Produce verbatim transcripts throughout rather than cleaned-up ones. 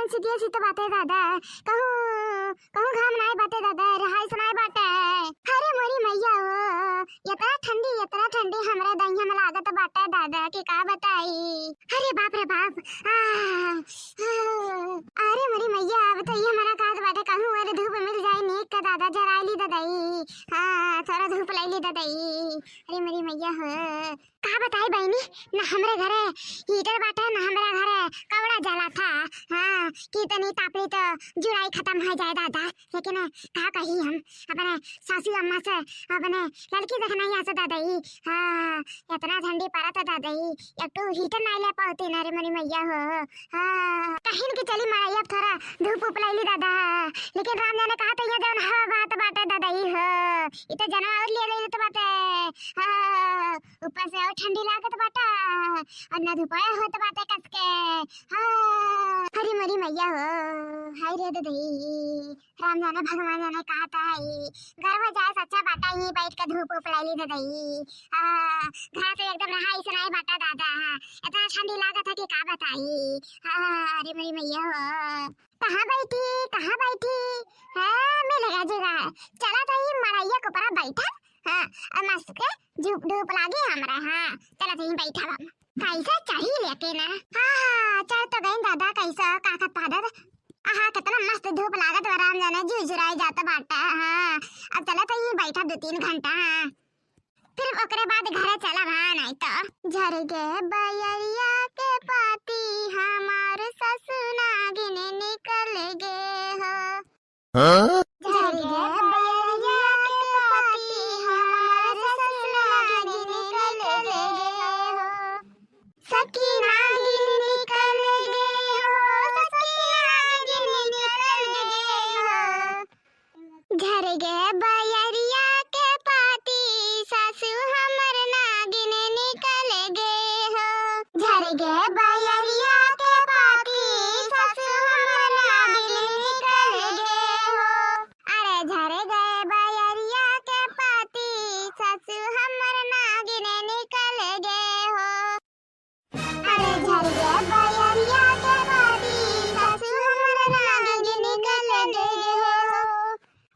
सीतिया सीत बाटे दादा, कहूँ, कहूँ घाम नाई बाटे दादा, रहाइस नाई बाटे। अरे मोरी मैया हो, एतना ठंडी, एतना ठंडी हमरे दहिया में लागत बाटे दादा, कि का बताई। अरे बाप रे बाप। आ, आ, अरे मोरी मैया, अब तो ये हमारा कहत बाटे, कहूँ अरे धूप मिल जाए नीक का दादा, जराई ली ददई। हाँ, थोड़ा धूप लाई ली ददई। अरे मोरी मैया हो, का बताई बहिनी, ना हमरे घरे हीटर बाटे, ना हमरे घरे कौड़ा जलाथा। हाँ, कि तनी तापली तो जुड़ाई खतम होइ जाए दादा, लेकिन का कही हम अपने सासू अम्मा से, अपने लड़की देखनैया से ददई। हाँ, एतना ठंडी परत ददई, एक ठो हीटर नाई ले पावती ना रे मोरी मैया हो। हाँ, कहिन कि चली मड़ैया थोड़ा धूप उप लैली दादा, लेकिन राम जाने कहा तो ये जौन हवा बात बाटे ददई हो, इ तो जनवा और लिए लेत बाटे। हाँ, ऊपर से और ठंडी लागत बाटे, और ना धुपाए होत बाटे कस के। हाँ, अरे मोरी मैया हो, हाय रे ददई, राम जाने भगवान जाने कहा तो है, घर में जाए से अच्छा बाटे, यहीं बैठ के धूप उप लैली ददई। हाँ, घर से एकदम रहाई से नाई बाटे दादा, हाँ, एतना ठंडी लागत है कि का बताई। हाँ, अरे मोरी मैया हो, कहाँ बैठी, कहाँ बैठी? हाँ, मिल गया जुगाड़। चला तो ये मड़ैया के ऊपर बैठा। हाँ, और मस्त के धूप, धूप लागे हमरा। हाँ, चला तो यहीं बैठा हम। कैसे चढ़ी लेके ना? हाँ, हाँ, चढ़ तो गई दादा, कैसा का खत पादत। आहा, कितना मस्त धूप लागत बा, राम जाने जुझुराई जात बाटा। हाँ, अब चला तो यहीं बैठा दो तीन घंटा। हाँ। फिर ओकरे बाद घरे चलब, हाँ, नाई तो। झर गे बयरिया के पाती, हमार ससु नागिन निकल गे हो। हाँ? झर गे बयरिया के पाती, हमार ससु नागिन निकल गे हो। सखी नागिन निकल गे हो, सखी नागिन निकल गे हो। झर गे बयरिया के पाती, सासू हमर नागिन निकल गे हो। झर गे बयरिया के पाती, सासू हमर नागिन निकल गे हो। अरे झर गे बयरिया के पाती, सासू हमर नागिन निकल गे हो। अरे झर गे बयरिया के पाती, सासू हमर नागिन निकल गे हो।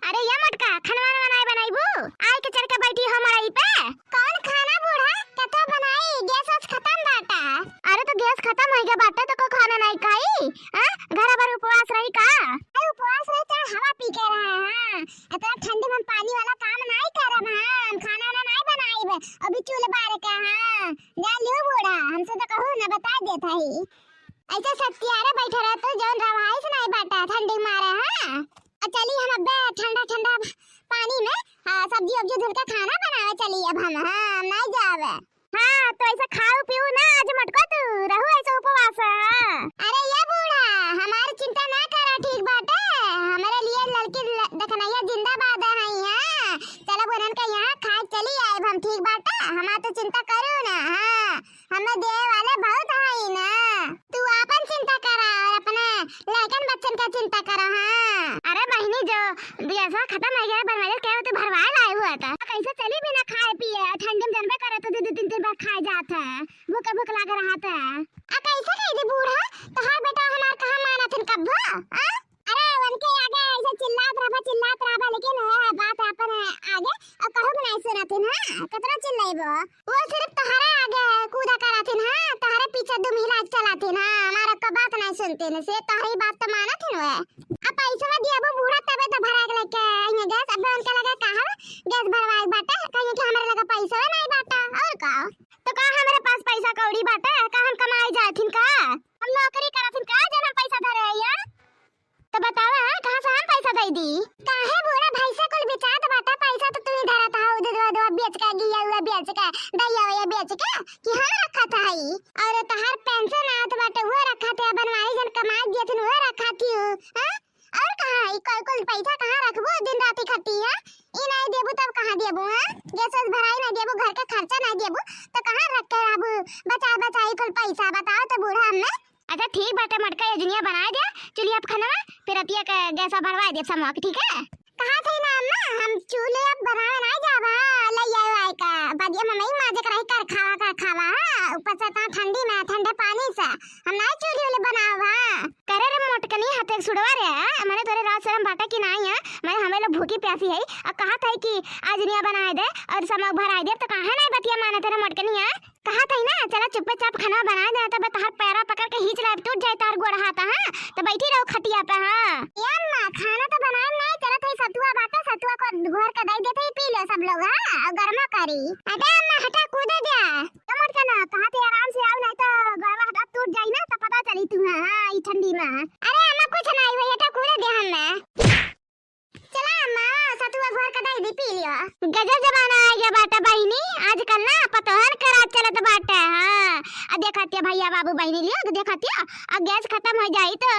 अरे या मोटका, खनवा वनवा नाई बनाइबू? आइ के चढ़ के बैठी हो मड़ई पे। कौन खाना बूढ़ा? कथो बनाई, गैस वैस खतम बाटा। अरे तो गैस खतम होइ गया बाटा तो को खाना नाई खाई? हाँ? घर भर उपवास रही का? अरे उपवास रही, चाहे हवा पी के रहे, हाँ। इतना ठंडी में पानी वाला काम नाई करब, हाँ। हम खाना वाना नाई बनाइब, अभी चूल्ह बार के, हाँ। जान लियो बूढ़ा, हमसे तो कहू ना, बताइ देत हई। ऐसे सत्यारे बैठे रह तू, जौन रवाई से नाई बाटा ठंडी मारे, हाँ। आ चली हम अब्बे ठंडा ठंडा पानी में, हाँ, सब्जी उब्जी धुल के खाना बनावे चली अब हम, हाँ, हम नाई जावे। हाँ, तो ऐसे खाऊ पीऊ ना आज मटको तू, रहू ऐसे उपवास, हाँ। अरे ये बूढ़ा, हमार चिंता ना करा, ठीक बाटे, हमरे लिए लड़की ल-, देखनैया जिंदाबाद है, हाँ। चलो उन्हन के यहाँ खाए चली आए हम, ठीक बाटे, हमार तो चिंता करू ना, हाँ। हमें देवे वाले बहुत हई ना। तू आपन चिंता करा और अपने लड़कन बच्चन का चिंता करा, हाँ। अरे बहिनी, जो गैसवा खतम होइ गया, बनवाइए के तू भरवाए लाए हुआ था। कैसे चली बिना खाए पिए? ठंडी में जनबे करे तो दो, दो तीन, तीन बार खाए जात है, भूख, भूख लाग रहा था। आ कैसे कह दी बूढ़ा, तोहार बेटा हमार कहाँ मानत हन कब्बो, आ? अरे, उनके आगे ऐसे चिल्लात रहबा, चिल्लात रहबा, लेकिन वह बात अपन आगे और कहू के नहीं सुनत हन, हाँ? कितना चिल्लाइबो? वो सिर्फ तोहरे आगे कूदा करत हन, हाँ? तोहरे पीछे दुम हिला के चलत हन, हाँ? हमार को बात नहीं सुनत हन, से तोहरी बात तो मानत हन वे। अब पैसवा दियाबो बूढ़ा, तबे तो भरा के लेके आएंगे गैस। अब उनके लगे कहा गैस भरवाए बाटे, कहीं कि हमारे लगे पैसवा नहीं बाटा, और का? तो का हमारे पास पैसा कौड़ी बाटे? का हम कमाए जाथिन का? हम नौकरी करथिन का, जब हम पैसा धरे हैं यहाँ? तो बतावा, हाँ, कहाँ से हम पैसा दे दी? काहे बूढ़ा भाई से कुल बिचात बाटा, पैसा तो तू ही धरत हो, दूध दूध बेच के, गिया हुआ बेच के, दहिया हुआ बेच के, कि हम रखत हई? और तहार पेंशन आवत बाटे, वो रखत है, बनवारी जन कमाई दियथिन, वो रखत ही हो, हाँ? और कहाँ है? कुल, कुल पैसा कहाँ रखबू दिन राती खटी, हाँ? ई नहीं देबू तब कहाँ देबू, हाँ? गैस वैस भराई नहीं देबू, घर के खर्चा नहीं देबू, तो कहाँ रख के रहबू? बचा बचाई कुल पैसा, बताओ तो बूढ़ा हमें। अच्छा ठीक बाटे, मटका योजनिया बनाए दे, चुलिया पे खाना, फिर अतिया के गैस भरवाए दे समूह के, ठीक है? कहा थे ना अम्मा, हम चूल्हे अब बनावे ना जाब, हाँ, ले आए आए का, बदिया मम्मी माजे कराई कर खावा, कर खावा, हाँ, ऊपर से इतना ठंडी में, ठंडे पानी से, हम ना चूल्हे उल्हे बनाब, हाँ। करे रे मोटकनी, सुड़वा रे, हाँ? मने तोरे लाज सरम बाटे कि नाई, हाँ? मने हमें लोग भूखी प्यासी है, अउ कहत है कि आज निया बनाए दे अउ समोक भराए दे, तो काहे नाई बतिया मानत है रे मोटकनी, हाँ? कहत है ना, चला चुप्पे चाप खाना बनाए दे, तब तहार पैरा पकड़ के खींच लाइब, टूट जाए तहार गोड़ हाथ, हाँ? तो बैठी रहो खटिया पे, हाँ? ए अम्मा, खाना तो बनाए में नाई, चलत है सतुआ बाटे, सतुआ को घोर के दे देते ही पी लो सब लोग, हाँ? अउ गर्मा करी। अरे अम्मा, हटा कूदे दे। कमर के ना, कहाँ थे आराम से आओ, नहीं तो गड़वा हटा टूट जाई ना, तो पता चली तू, हाँ, हाँ, ई ठंडी में। अरे अम्मा, कुछ नाई होई, हटा कूदे दे हमें। चला अम्मा, सतुआ घोर के दे दी, पी लियो। गजब जमाना आ गया बाटे बहिनी, आजकल ना पतोहन के राज चलत बाटे, हाँ। अब देखतिया भैया बाबू बहिनी लियो, देखतिया, अब गैस खत्म हो जाई तो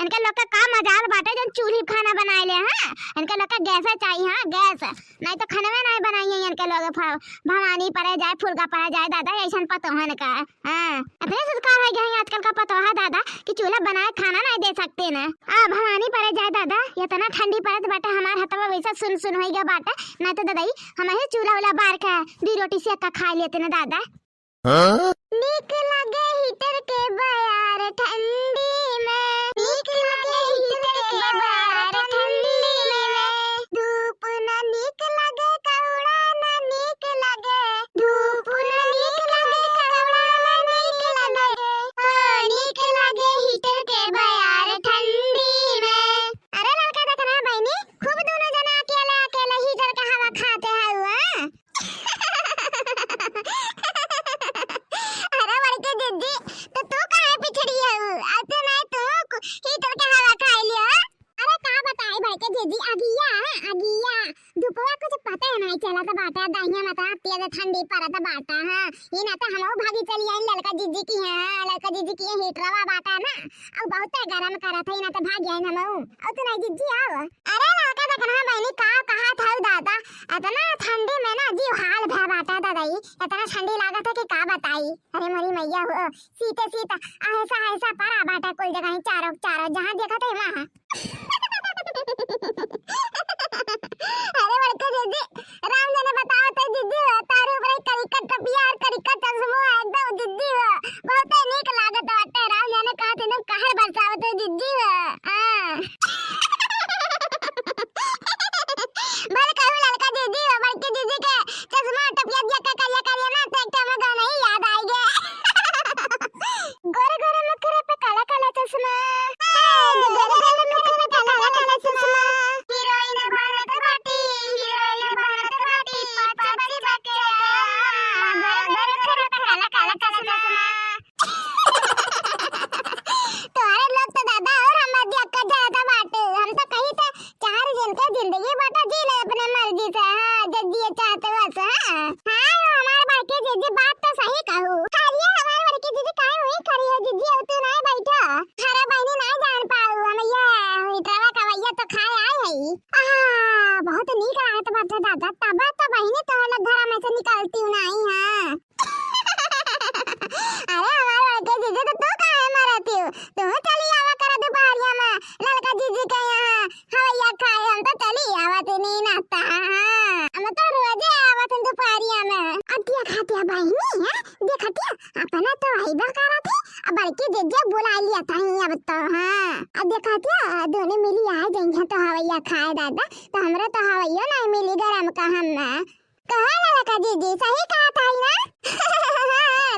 इनके लोग का का मजाल बाटे, जौन चूल्ही पे खाना बनाए ले, हाँ। इनके लोग का गैस चाहिए, हाँ, गैस। नहीं तो खनवे नहीं बनाइए इनके लोग, फ-, भवानी परे जाए, फुलका परे जाए, दादा, ऐसन पतोहन का। हाँ, इतने संस्कार हो गए हैं आजकल का पतोहा दादा कि चूल्हा बनाए खाना नहीं दे सकते ना। आ, भवानी परे जाए दादा, इतना ठंडी परत बाटे, हमार हथवा वैसा सुन सुन हो गया बाटे, नहीं तो दादा, हम ही चूल्हा वाला बार के दी रोटी सेक के खा लेते ना दादा। हाँ? नीक लागे हीटर के बयार ठंडी में, नीक लागे हीटर के बयार ठंडी में, धूप ना नीक लागे, कौड़ा ना नीक लागे, धूप ना नीक लागे, कौड़ा ना नीक लागे, हाँ, नीक लागे हीटर के बयार ठंडी में। अरे लड़का, देखना बहिनी, खूब दोनों जना अकेले अकेले हीटर के हवा खाते हैं, हाँ? अरे बड़की जिज्जी, तो तू काहे पिछड़ी हऊ? अब तो नहीं तू कु-, हीटर के हवा खाई लियो। अरे का बताई बड़की जिज्जी, अगिया, अगिया, धुपवा कुछ पता नहीं चलत बाटे, दहिया में इतना तेज ठंडी परत बाटे, हाँ। ई ना तो हमहू भागी चली आई ललका जिज्जी की, हाँ, ललका जिज्जी की हीटरवा बाटे ना, अब बहुते गरम करत है, ई ना तो भाग आई हमहू। और तू नहीं जिज्जी आओ। अरे लड़का देखना बहिनी का कहा था दादा, इतना ठंडी में ना जीव हाल भय बाटा दादाई, इतना ठंडी लागत है कि का बताई। अरे मोरी मैया हो, सीते सीत ऐसा ऐसा पड़ा बाटा कुल जगह ही चारों चारों जहाँ देखत है वहाँ। अरे बड़का जिज्जी, राम जाने बतावत है जिज्जी हो, तारे ऊपर एक करिका टोपिया और करिका चश्मो है एकदम जिज्जी हो, बहुते नीक लागत बाटे। राम जाने कहाँ से एकदम कहर बरसावत है जिज्जी हो। हाँ। भले कहू ललका जिज्जी हो, बड़की जिज्जी के चश्मा टोपिया दिया के करिया करिया ना, तो एक ठे हमें गाना ही याद आई गया। गोरे गोरे मुखरे पे काला काला चश्मा। हाँ, गोरे गोरे मुखरे पे काला काला चश्मा। हीरोइन बनत बाटी, हीरोइन बनत बाटी, पाँच बजे जाके अम्मा, गोरे गोरे मुखरे पे काला काला चश्मा। तोहरे लोग तो दादा और हमार दिया का ज्यादा बाटे। हम तो कही थे चार दिन के जिंदगी बाटा जी ले अपने मर्जी से, हाँ, जब जिए चाहते वैसे, हाँ। हाँ, यो हमार बड़के जीजी बात तो सही कहू। अरे हमार बड़के जीजी काहे वही खड़ी हो जीजी, अब तू नहीं बैठो। अरे बहनी नहीं जान पाऊ, हम ये हीटरवा का भैया तो खाए आए हई। आ, बहुत नीक लागत बाटे दादा, तब तो बहनी तो लोग घर में से निकलती हूँ नहीं, हाँ। अरे हमार बड़के जीजी तो तू काहे मरती हूँ, तू चली आवा करा दोपहरिया में ललका जीजी के यहाँ। हवैया खाए हम तो चली आवत नी नाता। हाँ, हम तो रोजे आवत हैं दोपहरिया में। अतिया खातिया बहिनी है, देखतिया अपना तो आइबा करत है, अब बड़की जिज्जी बुला लिया था ही अब तो। हाँ, अब देखतिया दोनों मिली आ जाएंगे तो हवैया खाए दादा, तो हमरा तो हवैया नहीं मिली गरम का हम। कहा ललका जीजी, सही कहा था ही ना?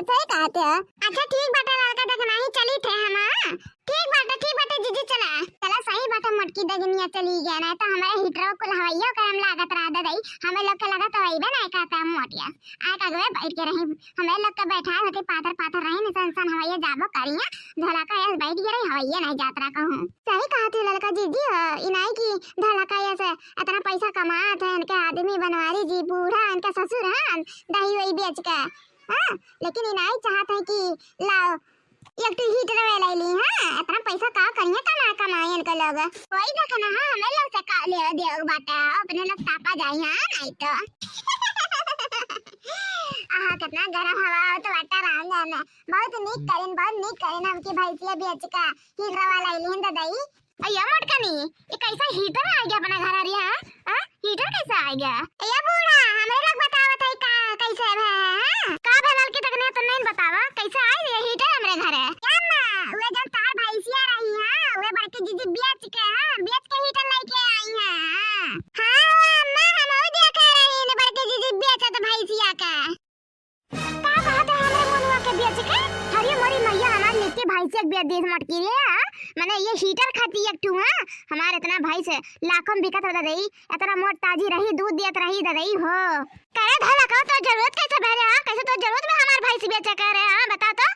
सही कहा थे। अच्छा ठीक बाटे ललका, देख नहीं चली थे हम, हाँ? ठीक बाटे, ठीक बाटे जीजी, चला। चला सही बाटे, मोटकी दगनिया चली गया, नहीं तो हमारे हीटरो कुल हवैया गरम लागत रहा दे दई, हमें लोग के लगा तो अइबे नहीं कहता हम मोटिया। आए का गए बैठ के रही, हमें लोग के बैठाए होते पाथर पाथर रही, निसन सन हवैया जाबो करिया, धोला का यस बैठ गए रही, हवैया नहीं जात रहा कहूँ। सही कहा थे ललका जीजी हो, इनाई की धोला का यस इतना पैसा कमात है, इनके आदमी बनवारी जी बूढ़ा, इनका ससुर है, दही वही बेच के, हाँ, लेकिन इनाई चाहत है कि लाओ, एक ठो हीटर वे ले ली, हाँ, इतना पैसा का करिए कमा कमाई इनके लोग। वही देख ना, हाँ, हमें लोग से का ले दे बाटा, अपने लोग तापा जाई, हाँ, नहीं तो। आहा, कितना गरम हवा आवत बाटा, राम जाने। बहुत नीक करिन, बहुत नीक करिन, हमकी भैंसिया बेच के हीटर वाला ले लीन दे दई। अय्या मोटकनी, ये कैसा हीटर आ गया अपना घर अरिया, हाँ? हाँ? हीटर कैसा आ गया? अय्या बूढ़ा, हमरे लोग बतावत है का, कैसे है, हाँ? का भे ललकी तकने तो नहीं बतावा, कैसे आई ये हीटर हमरे घरे? क्या माँ, वे जब तार भैंसिया रही, हाँ, वे बड़की जीजी बेच एक बेच दीस मोटकी रे, हाँ? मने ये हीटर खाती एक ठू, हाँ? हमार इतना भैंस लाखों में बिकत रह दई, इतना मोट ताजी रही, दूध दियत रही दे दई हो। करे धला का तो जरूरत कैसे बहरे, हाँ? कैसे तो जरूरत में हमार भैंस बेचे करे, हाँ? बता तो।